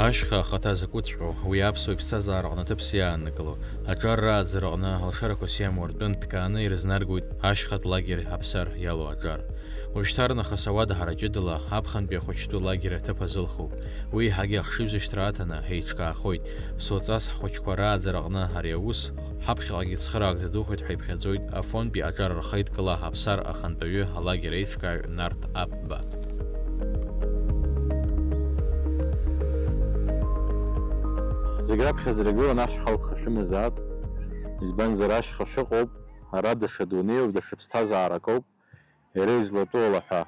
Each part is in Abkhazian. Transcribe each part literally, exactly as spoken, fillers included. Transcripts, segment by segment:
Ашьха ахаҭа закәыҵәҟьоу, уи аԥсуа иԥсҭазаараҟны ҭыԥс иааннакыло, аҿар рааӡараҟны алшарақәас иамоу ртәы нҭкааны ирызнаргоит ашьхатә лагер Аԥсар иалоу аҿар. Уажәшьҭарнахыс ауада ҳара ҷыдала аԥхынтәи ахәыҷтәы лагер аҭыԥ азылхуп. Уи еиҳагьы ахшыҩзышьҭра аҭаны ҳеиҿкаахоит. Ԥсуаҵас ҳхәыҷқәа рааӡараҟны ари аус ҳаԥхьаҟагьы цхыраагӡа духоит ҳәа иԥхьаӡоит Афонтәи аҿар рхеидкыла Аԥсар ахантәаҩы алагер еиҿкааҩ Нарҭ Аԥба. Зегь раԥхьаӡа иргыланы ашьха алԥха шәымазаап, избанзар, ашьха шәыҟоуп, ара даҽа дунеиуп, даҽа ԥсҭазаарак ауп, иара излатәу ала ҳәа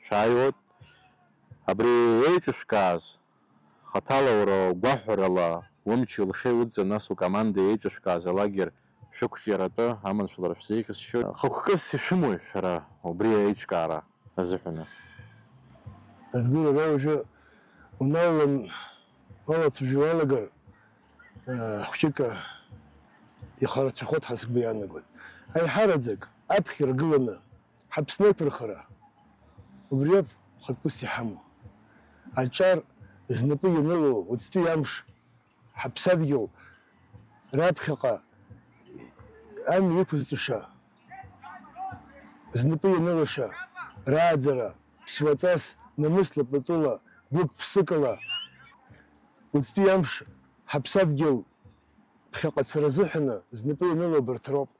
шәааиуеит. Абри еиҿышәкааз, хаҭала уара угәаҳәарала умчи лшеи удҵа, нас укоманда еиҿышәкааз алагер шәықәҿиаратәы аманшәалара шәзеиӷьасшьоит. Хықәкыс ишәымои шәара убри аиҿкаара азыҳәаны? Адгәыр, ара уажәы уналалан, уалацәажәо уалагар, э, хәҷык, э, ихарацәахоит ҳәа сгәы иаанагоит. Аиҳараӡак аԥхьа иргыланы ҳаԥсны ақәырхара, убриоуп хатәыс иҳамоу. Аҿар знапы ианыло уаҵәтәи амш ҳаԥсадгьыл раԥхьаҟа амҩа иқәызҵаша, знапы ианылаша рааӡара, ԥсуаҵас, намысла, патула, гәык-ԥсыкала, уаҵәтәи амш ҳаԥсадгьыл ԥхьаҟа цара азыҳәаны знапы ианыло абарҭ роуп.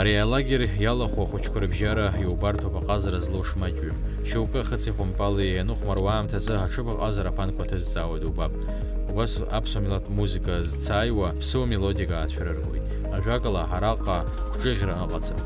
Ари алагер иалахәу ахәыҷқәа рыбжьара иубарҭоуп аҟазара злоу шмаҷҩым. Шьоукы ахыци-хәымпали ианухәмаруа аамҭазы аҽыбӷаҟазара аԥанқәа ҭызҵаауа дубап. Убас аԥсуа милаҭ музыка зцааиуа ԥсыуа мелодиак аацәырыргоит. Ажәакала, араҟа гәҿыӷьра ыҟаӡам.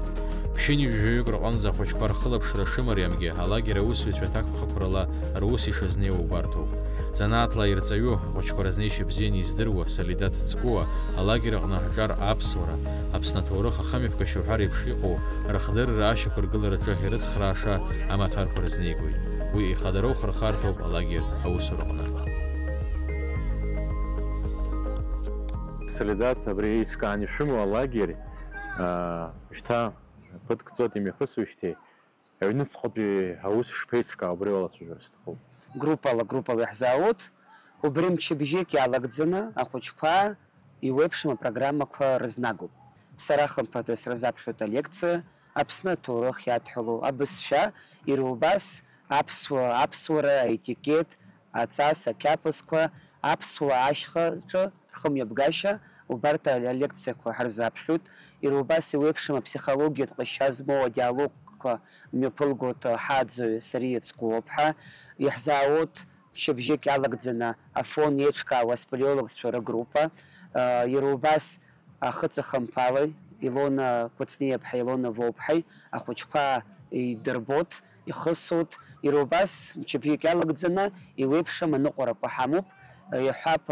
Ԥшьынҩажәаҩык рҟынӡа ахәыҷқәа рхылаԥшра шымариамгьы, алагер аусзуҩцәа аҭакԥхықәрала рус ишазнеиуа убарҭоуп. Занааҭла ирҵаҩу, ахәыҷқәа рызнеишьа бзианы издыруа Солидат Цкуа алагер аҟны ҳҿар аԥсуара, Аԥсны аҭоурых ахымҩаԥгашьа уҳәа реиԥш иҟоу рыхдырра ашьақәыргылараҿы ирыцхрааша амаҭәарқәа рызнеигоит. Уи ихадароу хырхарҭоуп алагер аусураҟны. Солидат, абри еиҿкааны ишәымоу алагер, аа, шьҭа ԥыҭк ҵуеит имҩаԥысуеижьҭеи, аҩныҵҟатәи аус шԥеиҿкаау, убри уалацәажәар сҭахуп. Группала, группала иаҳзаауеит. Убри мчыбжьык иалагӡаны ахәыҷқәа иуеиԥшым апрограммақәа рызнагоуп. Сара хымԥада срызаԥхьоит алекциа, Аԥсны аҭоурых иадҳәалоу абызшәа, иара убас аԥсуа, аԥсуара, аетикет, аҵас, ақьабзқәа, аԥсуа ашьхаҿы рхымҩаԥгашьа, убарҭ алекциақәа ҳарзаԥхьоит. Иара убас еиуеиԥшым аԥсихологиатә ҟазшьа змоу адиалогқәа мҩаԥылгоит ҳаӡаҩ Сариа Цкуоуп ҳәа. Иаҳзаауеит шьыбжьык иалагӡаны Афон еиҿкаауа аспелеологцәа рыгруппа. Иара убас ахыҵахамԥалаҩ Илона Кәыҵниаԥҳа, Илона Воуԥҳаи ахәыҷқәа идырбоит, ихысуеит. Иара убас мчыбжьык иалагӡаны еиуеиԥшым аныҟәарақәа ҳамоуп. Иаҳҳәап,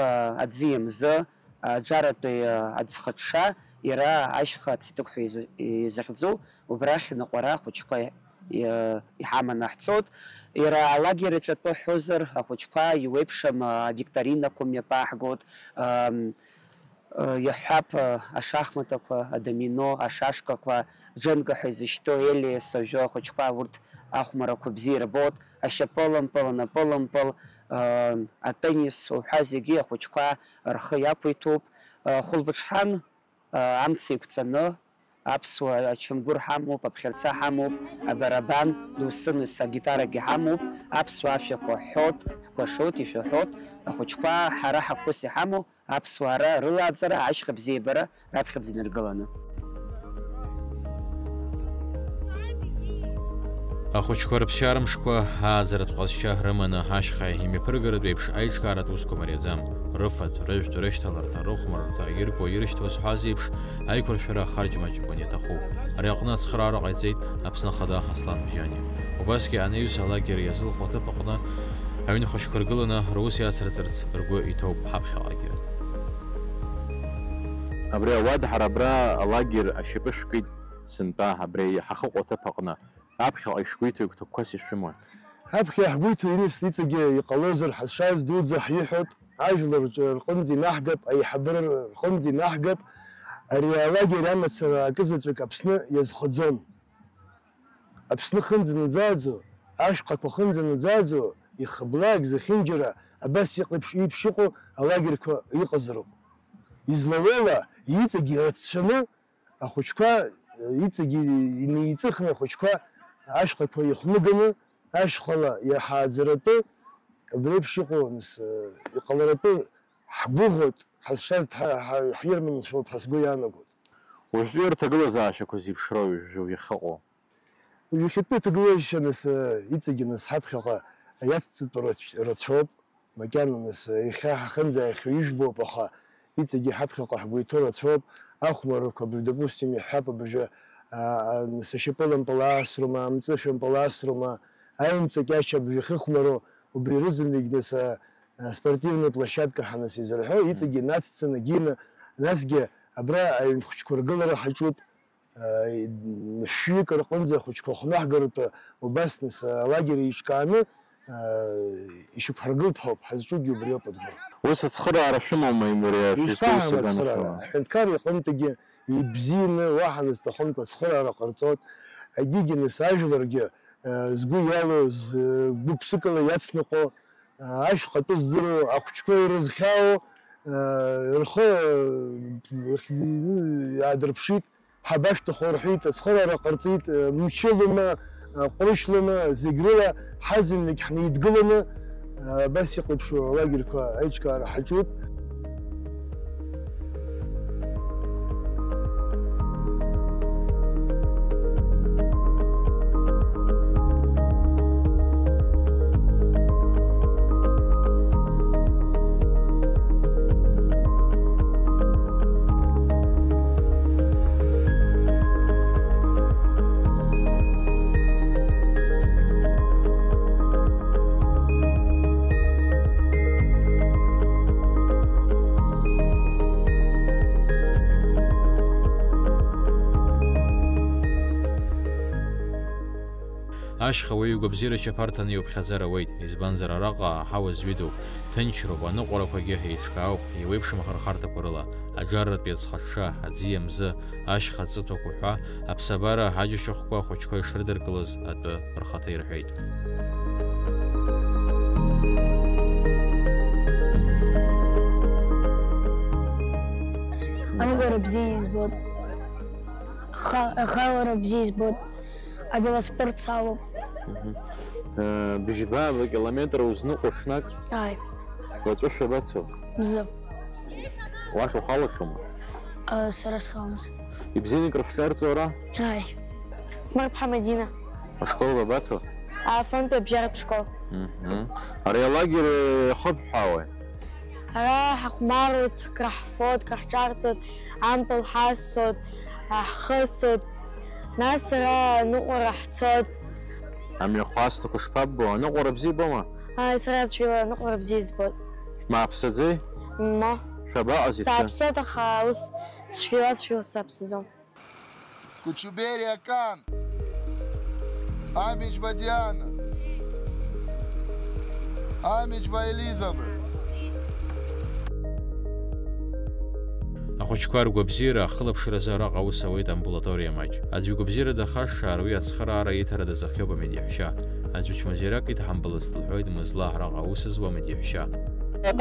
аӡиа мзы, аџьаратәи аӡхыҽҽа, иара ашьха ацитык ҳәа изы-, изыхьӡу, убрахь аныҟәара ахәыҷқәа иа-, иҳаманы ҳцоит. Иара алагер аҿы атәы ҳҳәозар, ахәыҷқәа иуеиԥшым авикторинақәа мҩаԥаҳгоит, ам, Иаҳҳәап, ашахматқәа, адомино, ашашкақәа, џьынга ҳәа изышьҭоу, Елиас, уажәы ахәыҷқәа урҭ ахәмаррақәа бзиа ирбоит, ашьапылампыл, анапылампыл, атеннис уҳәа зегьы ахәыҷқәа рхы иақәиҭуп. Хәылбыҽхан, амца еиқәҵаны, аԥсуа ачамгәыр ҳамоуп, аԥхьарца ҳамоуп, абарабан, досынас агитарагьы ҳамоуп, аԥсуа ашәақәа ҳҳәоит, ҳкәашоит, ишәаҳәоит, ахәыҷқәа ҳара ҳахәыс иҳамоу, аԥсуаа рылааӡара, ашьха бзиабара раԥхьаӡа инаргыланы. Ахәыҷқәа рыԥсшьара мшқәа ааӡаратә ҟазшьа рыманы ашьха имҩаԥыргаратә еиԥш аиҿкааратә усқәа мариаӡам. Рыфатә, рыжәтә, рышьҭаларҭа, рыхәмаррҭа, иркуа, ирышьҭуа зҳәаз еиԥш, аиқәыршәара харџьмаџьмақәан иаҭахуп. Ари аҟны ацхыраара ҟаиҵеит Аԥсны Ахада Аслан Бжьаниа. Убасгьы анаҩс алагер иазылху аҭыԥ аҟны аҩны хәыҷқәа ргыланы рус иацырҵарц ргәы иҭоуп ҳаԥхьаҟагьы. Абри ауада ҳара абра алагер ашьапы шәкит сынтәа, абри ҳахыҟоу аҭыԥ аҟны. Аԥхьаҟа ишәгәеиҭои, гәҭакқәас ишәымои? Ҳаԥхьа иаҳгәеиҭо иныс иҵегьы иҟалозар, ҳазшаз дуӡӡа ҳиҳәоит, ажәлар рҿы рҟынӡа инаҳгап, аиҳабыра рҟынӡа инаҳгап, ари алагер амацара акызаҵәык Аԥсны иазхаӡом. Аԥсны хынӡа наӡаӡо, ашьхақәа хынӡа наӡаӡо, ихыблаак зехьынџьара абас иҟеиԥш-, еиԥш иҟоу алагерқәа иҟазароуп. Излауала, иҵегь ирацәаны ахәыҷқәа, иҵегь инеиҵыхны ахәыҷқәа ашьхақәа ихәнаганы, ашьхала иаҳааӡаратәы, абри еиԥш иҟоу, нас, иҟаларатәы ҳгәыӷуеит, ҳазшаз дҳа-, ҳа-, ҳирманшәалап ҳәа сгәы иаанагоит. Уажәтәи рҭагылазаашьақәа зеиԥшроу уажәы иахьыҟоу? Ҩахьатәи аҭагылазаашьа, нас, иҵегьы, нас, ҳаԥхьаҟа иацҵатәу рацә-, рацәоуп, макьана, нас, иахьа ҳахынӡа иахьа ижәбоуп, аха иҵегьы ҳаԥхьаҟа ҳгәы иҭоу рацәоуп, ахәмаррақәа, абри, допустим, иҳәап, абыржәы, а, а, нас, ашьапылампыл аасрома, амҵышәампыл аасрома, аимҵакьача абыржәы ахьыхәмароу, убри рызынтәык, нас, а, а, спортивная площадка ҳәа, нас, изырҳәо, иҵегьы нацҵаны, гьины, насгьы абра аҩнхәыҷқәа ргылара ҳаҿуп. Шәҩык рҟынӡа ахәыҷқәа хнаҳгаратәы убас, нас, алагер еиҿкааны, ишьақәҳаргылт ҳәоуп, ҳазҿугьы убриоуп, Адгәыр. Ус ацхыраара шәымоума, имуриа, шәызҿу ус ацхыраара аганахьала? Аҳәынҭқар иҟынтәигьы ибзианы, уаҳа назҭахымкәа ацхыраара ҟарҵоит. Егьигьы, нас, ажәларгьы, згәы иалоу, згәыԥсыкала иацныҟәо, ашьхатәы здыруа ахәыҷқәа ирызхьаау, рхы, ну, иаадырԥшит, ҳабашәҭаху рҳәеит, ацхыраара ҟарҵеит, мчылома, ҟәрышьлома, зегь рыла ҳазынтәык ҳнеидгыланы, абас иҟоу еиԥш алагерқәа аиҿкаара ҳаҿуп. Ашьха уаҩы игәабзиара чаԥарҭаны иуԥхьаӡар ауеит, избанзар араҟа аҳауа зҩыдоуп, ҭынчроуп, аныҟәарақәагьы еиҿкаауп, еиуеиԥшым ахырхарҭақәа рыла, аџарратәи аҵхаҽҽа, аӡиа мзы, ашьха ҵыҭәақәа ҳәа, аԥсабара аџьашьахәқәа ахәыҷқәа ишрыдыркылаз атәы рхаҭа ирҳәеит. Аныҟәара бзиа избоит. Аха-, ахалара бзиа избоит. Авелоспорт салоуп. Мгм. Э, быжьба километр узныҟәо ҽнак? Ааи. Уаҵәы шәабацо? Мзы. Уахь ухалахьоума? Э, сара схаломызт. Ибзианы акрышәҿарҵо ара? Ааи. Смырԥҳа Мадина. Ашкол бабаҭо? Афонтәи абжьаратә школ. Мгм. Ари алагер иахыбҳәаауеи? Ара ҳахәмаруеит, краҳфоит, краҳҿарҵоит, ампыл ҳасуеит, ҳхысуеит, нас ара аныҟәара ҳцоит. Амҩахәасҭақәа шԥаббо, аныҟәара бзиа ибома? Ааи, сара цәгьала аныҟәара бзиа избоит. Шәмааԥсаӡеи? Мма. Шәабаҟаз иацы? Сааԥсоит, аха ус цәгьала-цәгьала сааԥсаӡом. Кучубери Акан. Амиџьба Диана. Амиџьба Елизабет. Ахәыҷқәа ргәабзиара ахылаԥшразы араҟа аус ауеит амбулаториа маҷ. Аӡә игәабзиара дахашшаар, уи ацхыраара иҭара дазыхиоуп амедиаҳәшьа. Аӡә чмазаҩрак идҳамбалацт, лҳәоит Мызла, араҟа аус зуа амедиаҳәшьа.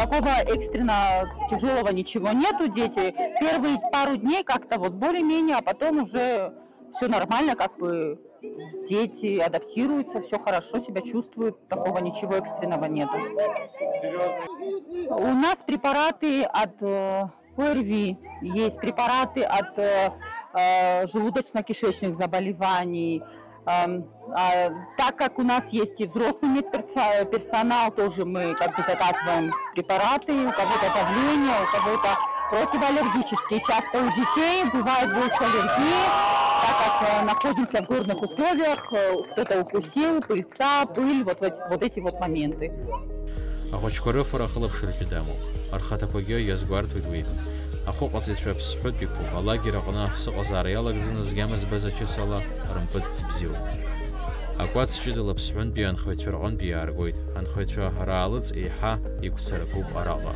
Такого экстренного тяжелого ничего нету, дети. Первые пару дней как-то вот более-менее, а потом уже всё нормально, как бы дети адаптируются, всё хорошо себя чувствуют, такого ничего экстренного нету. У нас препараты от, э, ОРВИ, есть препараты от, э, э, желудочно-кишечных заболеваний. Эм, а, так как у нас есть и взрослый медперсонал, тоже мы как бы заказываем препараты, у кого-то давление, у кого-то противоаллергические. Часто у детей бывает больше аллергии, так как, э, находимся в горных условиях, э, кто-то укусил, пыльца, пыль, вот, вот эти, вот эти вот моменты. Ахәыҷқәа рыфара ахылаԥшраҿы дамоуп. Рхаҭақәагьы иазгәарҭоит уи. Ахәыҟаҵаҩцәа ԥсҳәытә иқәуп, алагер аҟны сыҟазаара иалагӡаны згьама збаз ачысала рымпыҵӡ бзиоуп. Акәац ҷыдала Аԥсҳәантәи анхаҩцәа рҟынтәи иааргоит. Анхаҩцәа раалыҵ еиҳа игәцаракуп араҟа.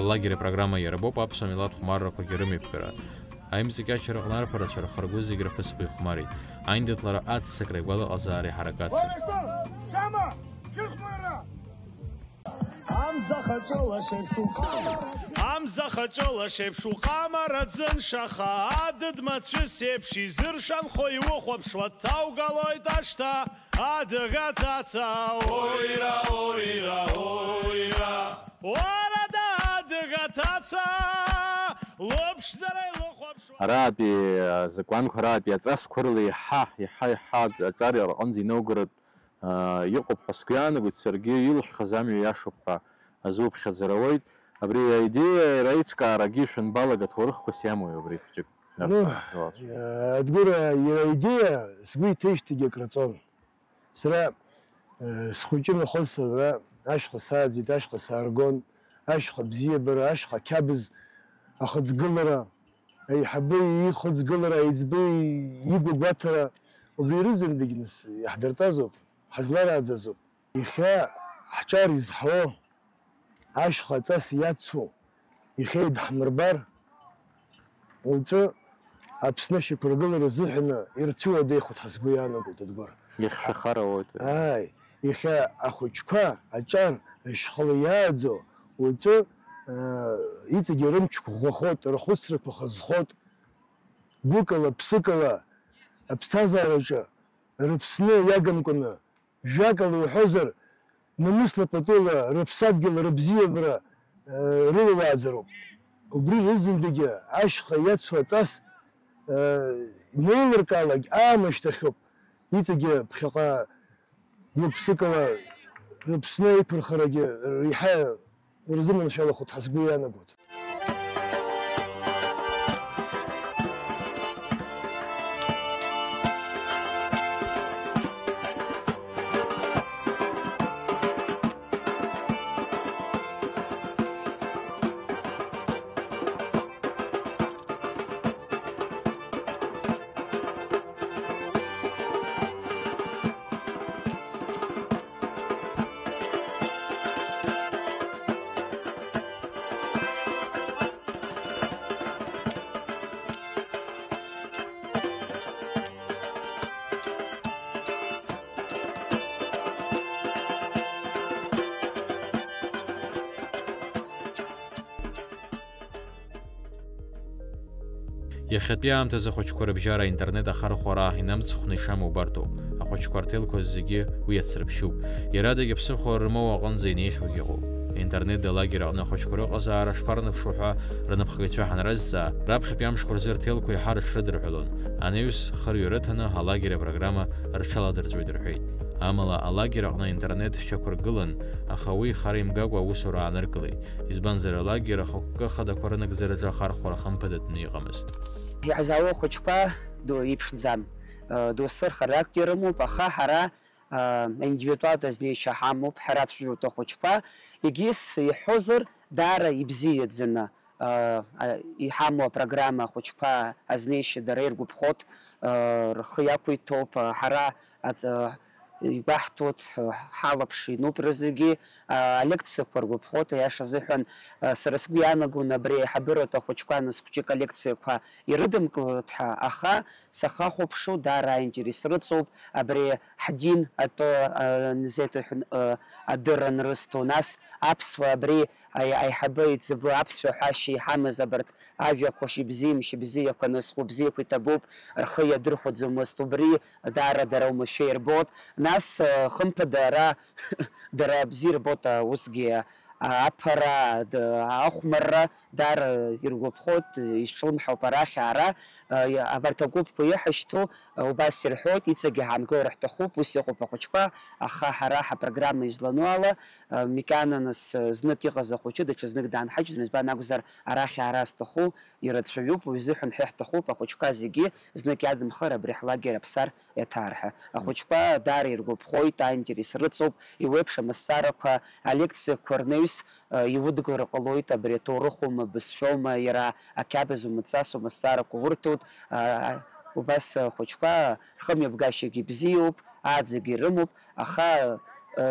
Алагер апрограмма иарбоуп аԥсуа милаҭ хәмаррақәагьы рымҩаԥгара. Аимҵакьачара аҟны арԥарацәа рхы-ргәы зегь рԥысқәа ихәмарит. Аиндаҭлара аццакра игәалаҟазаара иҳаракацын. Амза хаҿыла шеиԥш уҟама. Амза хаҿыла шеиԥш уҟама раӡын шаха, адыд мацәыс еиԥш изыршанхо иухәаԥшуа дҭаугалоит ашҭа, адыга ҭаца, уира, уира, уира. Уара да адыга ҭаца, лыԥшӡара илыхәаԥшуа. Аратәи азакәанқәа, аратәи аҵасқәа рыла иаҳа, иаҳа, иаҳа аҵ-, аҿар аҟынӡа инаугаратә аа, иҟоуп ҳәа сгәы иаанагоит, саргьы илшәхыз амҩа иашоуп ҳәа азуԥхьаӡара ауеит. Абри аидеиа иара аиҿкаарагьы шәанбалага ҭоурыхқәас иамои абри хәҷык? Ну, Ҳәа, э, Адгәыр, иара аидеиа сгәы иҭеижьҭеигьы акраҵон. Сара, э, схәыҷы нахыс абра ашьха сааӡеит, ашьха сааргон, ашьха бзиабара, ашьха қьабз ахыҵгылара, аиҳабы ихыҵгылара, аиҵбы игәагәаҭара, убри рызынтәыгь нас иаҳдырҵазоуп. Ҳазларааӡазоуп. Иахьа ҳҿар изҳауа ашьха аҵас иацу, иахьа идҳмырбар, уаҵәы Аԥсны ашьақәыргылара азыҳәаны ирцәыуадаҩхоит ҳәа сгәы иаанагоит, Адгәыр. Ихьшәахароуеит. Ааи, иахьа ахәыҷқәа аҿар ашьхала иааӡо, уаҵәы, аа, иҵегьы рымчқәа ӷәӷәахоит, рхәыцрақәа хазхоит. Гәыкала, ԥсыкала аԥсҭазаараҿы рыԥсны иагамкәаны, Жәакала уҳәозар, намысла патула рыԥсадгьыл рыбзиабара, э, рылауааӡароуп. Убри рызынтәыгьы ашьха иацу аҵас, э, инеилыркаалак аамышьҭахьоуп, иҵегьы ԥхьаҟа гәык-ԥсыкала рыԥсны аиқәырхарагьы реиҳа ирзыманшәалахоит ҳәа сгәы иаанагоит. Иахьатәи аамҭазы ахәыҷқәа рыбжьара аинтернет ахархәара инамҵхәны ишамоу убартоуп. Ахәыҷқәа рҭелқәа зегьы уи иацрыԥшьуп. Иарадаго ԥсыхәа рмоу аҟынӡа инеихьоугьы ыҟоуп. Аинтернет алагер аҟны ахәыҷқәа рыҟазаара шԥарныԥшуа ҳәа рныԥхгаҩцәа ҳанрызҵаа, раԥхьатәи амшқәа рзы рҭелқәа еиҳа рыҽрыдырҳәалон. Анаҩс, хырҩа рыҭаны алагер апрограмма рҽаладырҵәоит рҳәеит. Амала алагер аҟны аинтернет шьақәыргылан, аха уи хара имгакәа аусура ааныркылеит. Избанзар, алагер ахықәкы хадақәа рынагӡараҿы ахархәара хымԥадатәны иҟамызт. Иаҳзаауа ахәыҷқәа ду иԥшӡам. Доусы рхарактер рымоуп, аха ҳара, а, аинтеллектуалтә азнеишьа ҳамоуп, ҳара аԥсуа хәыҷқәа, егьыс иҳәозар, даара ибзиаӡаны, а, а, иҳамоу апрограмма ахәыҷқәа азнеишьа дара иргәаԥхоит, а, рхы иақәиҭуп, а, ҳара аҵ-, а, игәаҳҭоит, а, ҳалаԥш инуп рызегьы, а, алекциақәа ргәаԥхоит, аиаша азыҳәан, а, сара сгәы иаанагон абри аиҳабыратә ахәыҷқәа нас хәҷык алекциақәа ирыдымкылоит ҳәа, аха сахахәаԥшуа, даара аинтерес рыҵоуп, абри ҳдин атәы, а, нзеиҭаҳәан, а, адырра анрысҭо, нас аԥсуа абри аи-, аиҳабы еиҵбы аԥсуа ҳәашьа иҳамаз абарҭ ажәақәа шьыбзиа, мшыбзиақәа, нас хәыбзиақәа иҭабуп, рхы иадырхәаӡомызт, убри даара дара оумашәа ирбот, нас, а, хымԥада ара дара бзиа ирбот, а, усгьы, а, аԥара, д-, ахәмарра даара иргәаԥхоит, изҿлымҳауп арахь аара, а, иа-, абарҭ агәыԥқәа иҳашьҭоу, а, убас ирҳәоит, иҵегьы ҳаангылар ҳҭахуп, ус иҟоуп ахәыҷқәа, аха ҳара ҳапрограмма излану ала, а, макьана нас, а, знык иҟаз ахәыҷы даҽазнык даанҳаҷӡом, избан акәзар, арахь аара зҭаху ирацәаҩуп, уи азыҳәан ҳәа ҳҭахуп, ахәыҷқәа зегьы знык иадымхар абри ҳлагер аԥсар иаҭаарҳәа. Ахәыҷқәа даара иргәаԥхоит, аинтерес рыҵоуп, еиуеиԥшым азҵаарақәа, алекциақәа рнаҩс, э, иудгылар ҟалоит, абри аҭоурыхума, бызшәоума, иара ақьабз умыцасума, азҵаарақәа урҭоит, а, убас ахәыҷқәа рхымҩаԥгашьагьы бзиоуп, ааӡагьы рымоуп, аха, э,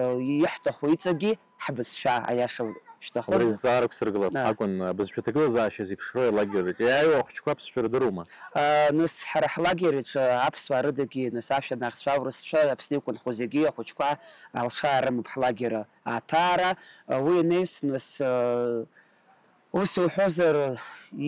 иаҳҭаху иҵегьы ҳбызшәа, аиаша шәҭахыз. Убри азҵаара ықәсыргылап. Акәын, абызшәа ҭагылазаашьа зеиԥшроу алагерраҿы иааиуа ахәыҷқәа аԥсшәа рдыруама? А, нас, ҳара ҳлагер аҿы аԥсуаа рыдагьы, нас, ашәанахцәа, аурысцәа, Аԥсны иқәынхо зегьы ахәыҷқәа алшара рымоуп ҳлагер аҭаара. А, уи анаҩс, нас, а, ус иуҳәозар,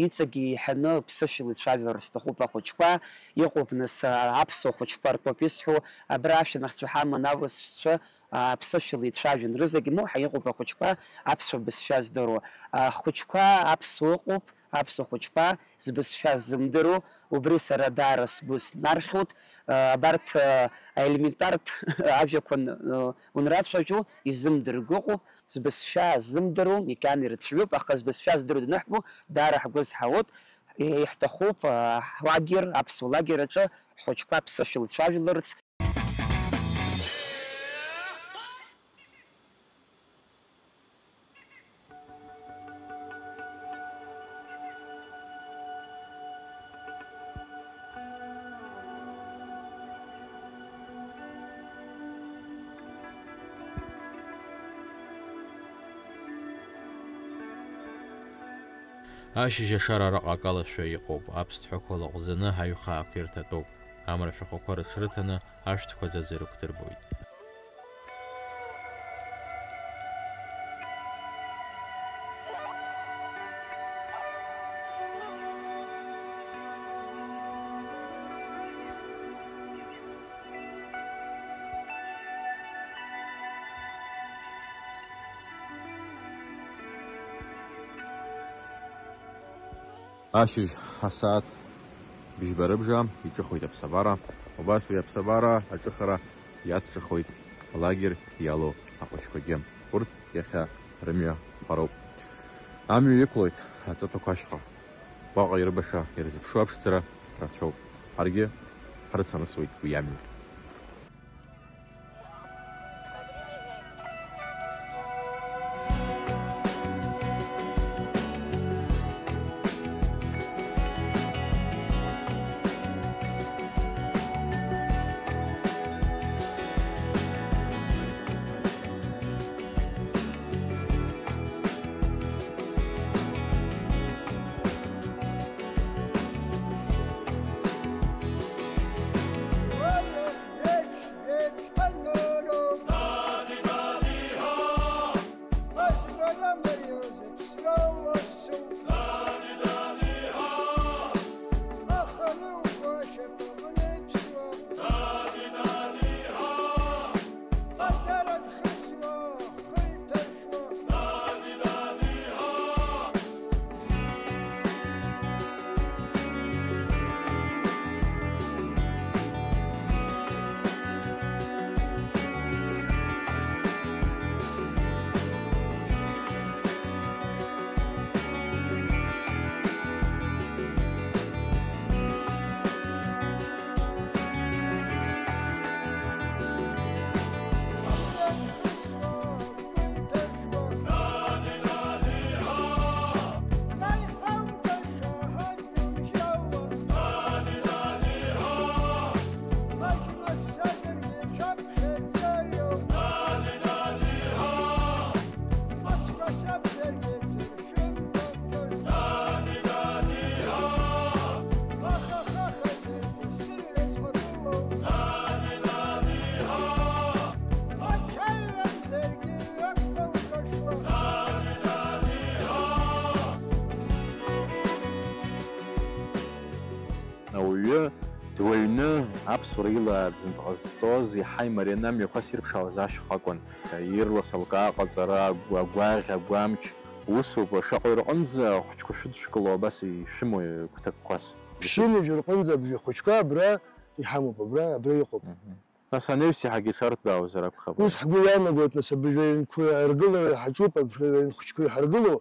иҵегьы еиҳаны ԥсышәала ицәажәалар сҭахуп ахәыҷқәа. Иҟоуп, нас, а, аԥсуа хәыҷқәа ртәоуп исҳәо, абра ашәанахцәа ҳаман, аурысцәа, а, ԥсышәала ицәажәон. Рызегьы моу ҳа иҟоуп ахәыҷқәа аԥсуа бызшәа здыруа. Ахәыҷқәа аԥсуа ыҟоуп, аԥсуа хәыҷқәа збызшәа ззымдыруа, убри сара даара сгәы снархьуеит. А, абарҭ, а, аелементартә ажәақәа н-, а, унрацәажәо изымдырго ыҟоуп, збызшәа ззымдыруа макьана ирацәаҩуп, аха збызшәа здыруа даныҳбо, даара ҳгәы зҳауеит. Иаҳҭахуп, а, ҳлагер, аԥсуа лагер аҿы ҳхәыҷқәа аԥсышәала ицәажәаларц. Ашьыжь ашара араҟа акалашәа иҟоуп, аԥсҭҳәақәа лаҟәӡаны аҩхаақәа ирҭатәоуп. Амра ашәахәақәа рыҽрыҭаны, ашәҭқәа ӡаӡа ирықәдырбоит. Ашьыжь асааҭ быжьба рыбжа иҿыхоит аԥсабара. Убас уи аԥсабара аҿыхара иацҿыхоит алагер иалоу ахәыҷқәагьы. Урҭ иахьа рымҩа хароуп. Амҩа иқәлоит аҵыҭәақәа ашьха. Уаҟа ирбаша ирзыԥшу аԥшӡара рацәоуп. Ҳаргьы ҳрыцанысуеит уи амҩа. Аԥсуара илааӡаны дҟазҵоз, иаҳа имарианы амҩақәа сирԥшаауаз ашьха акәын. Ирлас алкаа ҟаҵара, агә-, агәаӷь, агәамч, усоуп, шаҟаҩ рҟынӡа ахәыҷқәа шәыдшәкыло абас ишәымоу гәҭакқәас? Ԥшьынҩажәа рҟынӡа абжа хәыҷқәа абра иҳамоуп, абра, абра иҟоуп. Мгм. Нас анаҩс иаҳагьы иҽарҭбаауазар акәхап. Ус ҳгәы иаанагоит, нас абыржәы аҩнқәа аргылара ҳаҿуп, абыржәы аҩн хәыҷқәа иҳаргыло,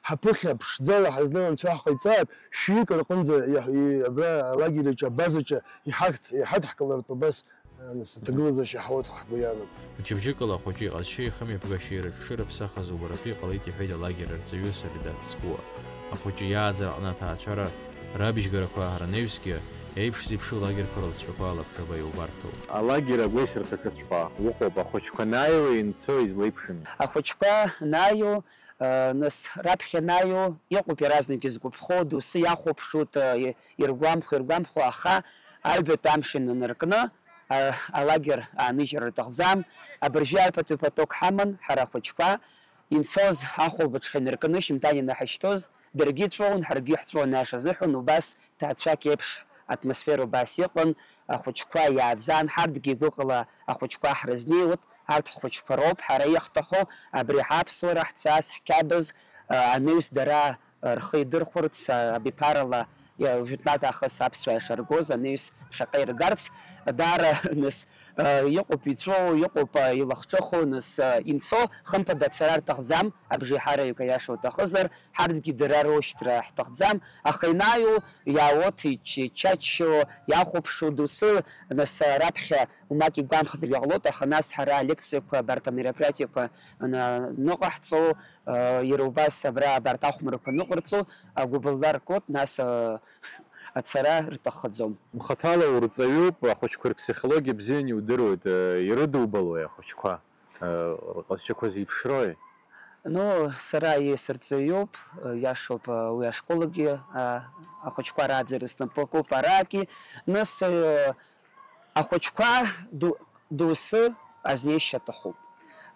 ҳаԥыхьа ԥшӡала ҳазнеиуа анцәа ҳҟаиҵааит, шәҩык рҟынӡа иаҳ-, и-, абра алагер аҿы, абаза аҿы иҳаҳҭ-, иҳадҳкылартә абас, а, нас, аҭагылазаашьа ҳауеит ҳгәы иаанагоит. Мчыбжьыкала ахәыҷы иҟазшьеи ихымҩаԥгашьеи рыҽшырыԥсахыз убаратәы иҟалеит, иҳәеит алагер арҵаҩы Саридат Цкуа. Ахәыҷы иааӡара аҟны аҭаацәара рабжьгарақәа ранаҩсгьы, еиԥш-зеиԥшу лагерқәа рылҵшәақәа алабҿаба иубарҭоуп. Алагер агәеисырҭаҿыҵәҟьа уҟоуп, ахәыҷқәа анааиуа инцо излеиԥшым. Ахәыҷқәа анааиуа, э, нас раԥхьа анааиуа, иҟоуп иаразнак изгәаԥхо, доусы иахәаԥшуеит, э, иргәамԥхо, иргәамԥхо, аха аҩбатәи амш инанаркны, а-, алагер ааныжьыр рҭахӡам. Абыржәы аҩбатәи поток ҳаман ҳара ахәыҷқәа, инцоз ахәылбыҽха инаркны, шьымҭан ианаҳашьҭоз, даргьы иҵәуон, ҳаргьы иаҳҵәуон, аиаша азыҳәан, убас ҭаацәак еиԥш атмосфера убас иҟан, ахәыҷқәа иааӡан, ҳарҭгьы гәыкала ахәыҷқәа ҳрызнеиуеит, арҭ ҳхәыҷқәа роуп, ҳара иаҳҭаху, абри ҳаԥсуара, ҳҵас, ҳқьабз, а, анаҩс дара, а, рхы идырхәарц, а, абиԥарала, а, жәытәнатә аахыс аԥсуаа ишаргоз, анаҩс ԥхьаҟа иргарц, даара, нас, а, иҟоуп иҵәуо, иҟоуп, а, илахҿыху, нас, а, инцо, хымԥада ацара рҭахӡам, абжеиҳараҩык аиаша уҭахызар, ҳарҭгьы дара роушьҭра ҳҭахӡам, аха инаҩу, иаауеит, ич-, ичаччо, иахәаԥшуа доусы, нас, а, раԥхьа умак игәамԥхазаргьы ҟалоит, аха нас ҳара алекциақәа, абарҭ амероприатиақәа ана-, аныҟаҳҵо, а, иара убас абра абарҭ ахәмарқәа аныҟарҵо, агәыбылра ргоит, нас, а, ацара рҭаххаӡом. Мхаҭала урҵаҩуп, ахәыҷқәа рԥсихологиа бзианы иудыруеит, а, ирыдубалои ахәыҷқәа? Э, рҟазшьақәа зеиԥшрои? Ну, сара иесырҵаҩуп, э, иашоуп, э, уи ашколагьы, а, ахәыҷқәа рааӡара снапы акуп араагьы. Нас, э, ахәыҷқәа ду-, доусы азнеишьа аҭахуп.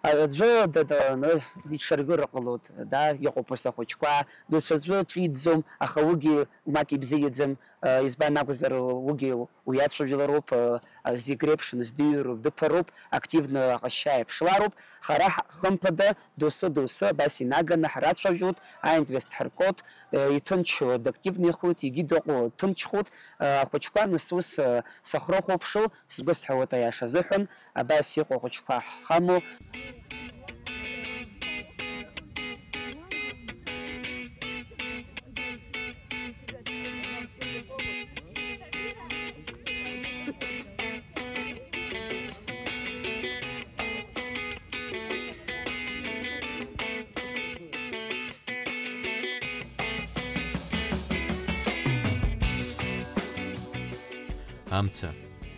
А, аӡәы да-, да-, на-, иҽаргыр ҟалоит, да, иҟоуп ус ахәыҷқәа, даҽаӡәы ҿиҭӡом, аха уигьы умак ибзиаӡам, э, избан акәзар, уигьы уиацәажәалароуп, э, зегь реиԥш ндыҩроуп, дыԥароуп, активны аҟазшьа иаԥшлароуп. Ҳара ҳ-, хымԥада, доусы-доусы абас инаганы ҳрацәажәоит, аинвест ҳаркуеит, э, иҭынчу дактивнихуеит, егьи дыҟоу ҭынчхоит, э, ахәыҷқәа нас ус, э, сахрыхәаԥшуа, сгәы сҳәауеит аиаша азыҳәан, абас иҟоу ахәыҷқәа ҳхамоуп. Амца,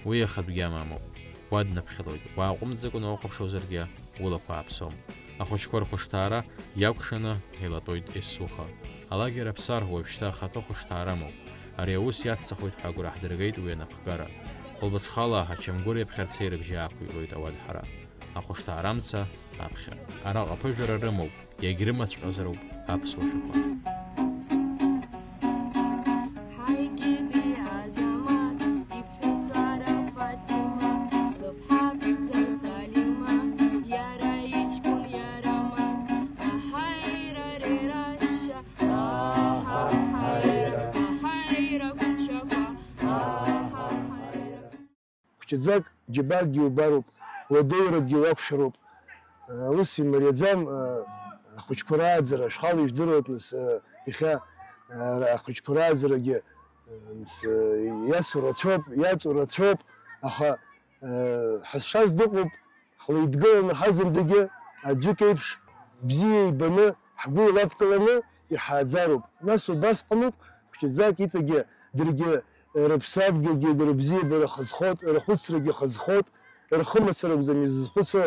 уи иахатәгьы амамоуп. Уа днаԥхьалоит, уааҟәымҵӡакәа уналыхәаԥшуазаргьы, улақәа ааԥсом. Ахәыҷқәа рхәышҭаара иакәшаны еилатәоит есуха. Алагер Аԥсар уажәшьҭа ахатәы хәышҭаарамоуп. Ари аус иацҵахоит ҳәа агәра ҳдыргеит уи анапхгара. Хәылбыҽхала ачамгәыр иаԥхьарцеи рыбжьы аақәиргоит ауадҳара. Ахәышҭаарамца аԥхьа. Араҟа ԥыжәара рымоуп, иагьрымаҵәҟьозароуп аԥсуа шәақәа. Ҳаигеит Азамаҭ иԥҳәыс Лара Фатима, лыԥҳа ԥшӡа Салима, иара иҷкәын иара Маҭ, аҳаира рерашьа, аҳаҳаира, аҳаира қәымшәақәа, аҳаҳаира. Хәҷыӡак џьабаркгьы убароуп, уадаҩракгьы уақәшәароуп. Ус имариаӡам, ахәыҷқәа рааӡара, шәхала ижәдыруеит, нас, иахьа, ахәыҷқәа рааӡарагьы, нас, иасу рацәоуп, иаҵу рацәоуп, аха, ҳазшаз дыҟоуп, ҳлеидгыланы ҳазымдагьы аӡәык еиԥш бзиа ибаны, ҳгәы иладкыланы иҳааӡароуп. Нас убасҟаноуп, хәҷыӡак иҵегьы даргьы рыԥсадгьылгьы дара бзиабара хазхоит, рхәыцрагьы хазхоит, рхы мацара акәӡам изызхәыцуа,